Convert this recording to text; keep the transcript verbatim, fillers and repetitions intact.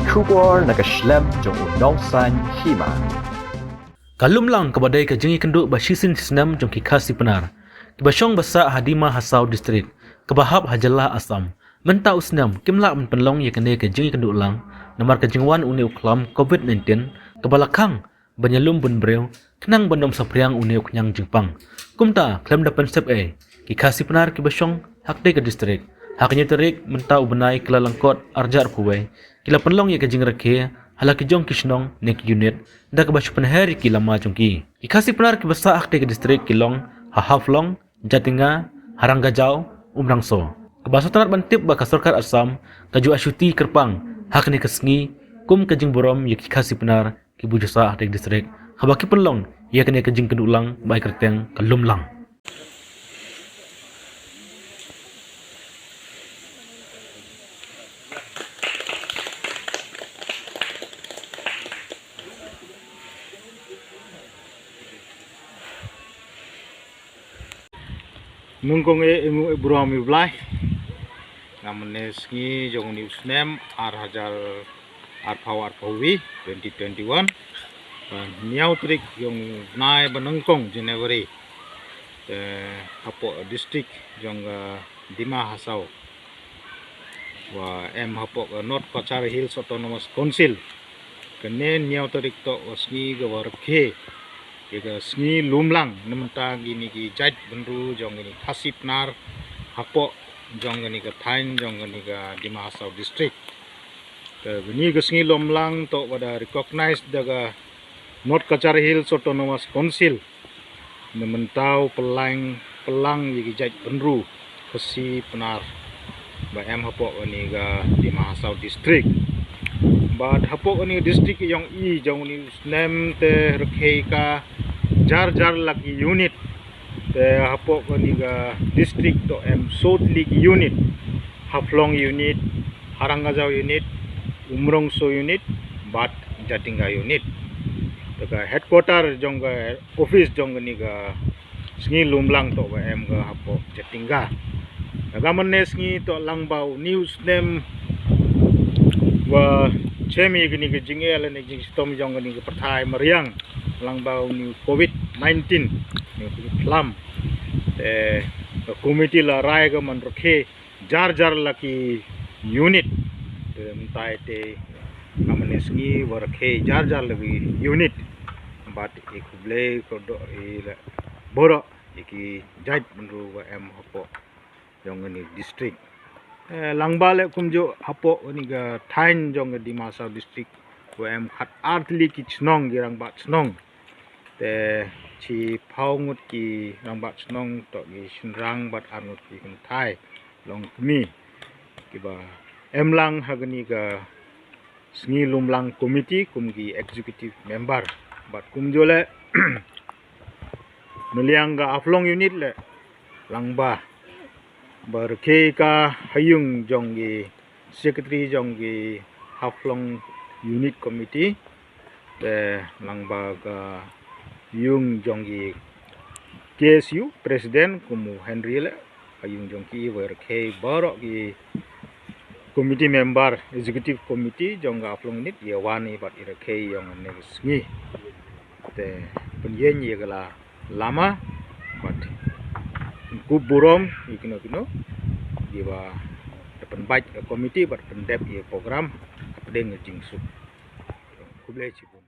Khubor na ka shlem jong u nongsan hima. Ka lumlang kaba dei ka jingïakynduh ba shisien snem jong ki Khasi Pnar kiba shong ba sah ha Dima Hasao District kaba hap ha jylla Assam. Mynta u snem kim lah ban pynlong ïa kane ka jingïakynduh lang namar ka jingwan une u khlam covid nineteen kaba la khang ban ïalum bun briew khnang ban ym saphriang une u khñiang jingpang. Kumta khlem da pynsep ei, ki Khasi Pnar kiba shong ha katei ka district ha ka hynñiew tarik mynta u bnai kyllalyngkot arhajar arphew wei ki la pynlong ïa ka jingrakhe ha la ki jong ki shnong ne ki unit da kaba shu pynher ïa ki lama jong ki. Ki Khasi Pnar kiba sah ha katei ka district ki long ha Haflong, Jatinga, Harangajao, Umrangso. Kaba sngewtynnat ban tip ba ka sorkar Assam ka ju ïashuti kyrpang ha kane ka sngi kum ka jingburom ïa ki Khasi Pnar kiba ju sah ha katei ka district haba ki pynlong ïa kane ka jingkynduh lang ba ai kyrteng ka lumlang. Nyngkong eh, i nguh i burom i Blai. Namar ne sngi jong une u snem arhajar arphew arphew wei, twenty twenty-one, hynñiew tarik jong u bnai ba nyngkong January, te hapoh district jong ka Dima Hasao ba em hapoh ka North Cachar Hills Autonomous Council, kane hynñiew tarik toh ka sngi kaba rakhe ïa ka sngi lumlang na bynta kine ki jait bynru jong kine ki Khasi Pnar hapoh jong kane ka thaiñ jong kane ka Dima Hasao District. Te kane ka sngi lumlang toh ba da recognize da ka North Cachar Hills Autonomous Council na bynta u pynlang, pynlang ïa ki jait bynru Khasi Pnar ba em hapoh kane ka Dima Hasao District. Bad hapoh kane ka district jong i jong une u snem te rakhe ka arhajar la ki unit. Te hapoh kane ka district toh em sawtylli ki unit. Haflong unit, Harangajao unit, Umrangso unit bad Jatinga unit. Te ka headquarter jong ka office jong kane ka sngi lumlang toh ba em ka hapoh Jatinga. Te ka mynne sngi toh lyngba une u snem ba shem ïa kane ka jingeh lane jingshitom jong kane ka pyrthei mariang lyngba une u covid nineteen, une u covid khlam. Te ka committee la rai ka ban rakhe arhajar la ki unit. Te mynta te ka mynne sngi ba rakhe arhajar la ki unit. Bad i khublei kyrdoh ïa la baroh ïa ki jait bynru ba em hapoh jong kane ka district. Eh, lyngba leh kumjuh hapoh kane ka thaiñ jong ka Dima Hasao District ba em khatar tylli ki shnong, ki rangbah shnong. Te shiphew ngut ki rangbah shnong toh ki shynrang bad arngut ki kynthei long kmie kiba em lang ha kane ka sngi lumlang committee kum ki executive member. Bad kumjuh leh na liang ka Haflong unit leh lyngba ba rakhe ka ha ïing jong ki secretary jong ki Haflong unit committee, te lyngba ka ïing jong ki K S U president kum u Henry leh, ha ïing jong ki ba rakhe baroh ki committee member, executive committee jong ka Haflong unit ïa wan i bad i rakhe ïa kane ka sngi. Te pynïeng ïa ka la lama bad khublei burom ïa kino kino kiba da pynbeit ka committee bad pyndep ïa program hapdeng ka jingsuk. Khublei shibun.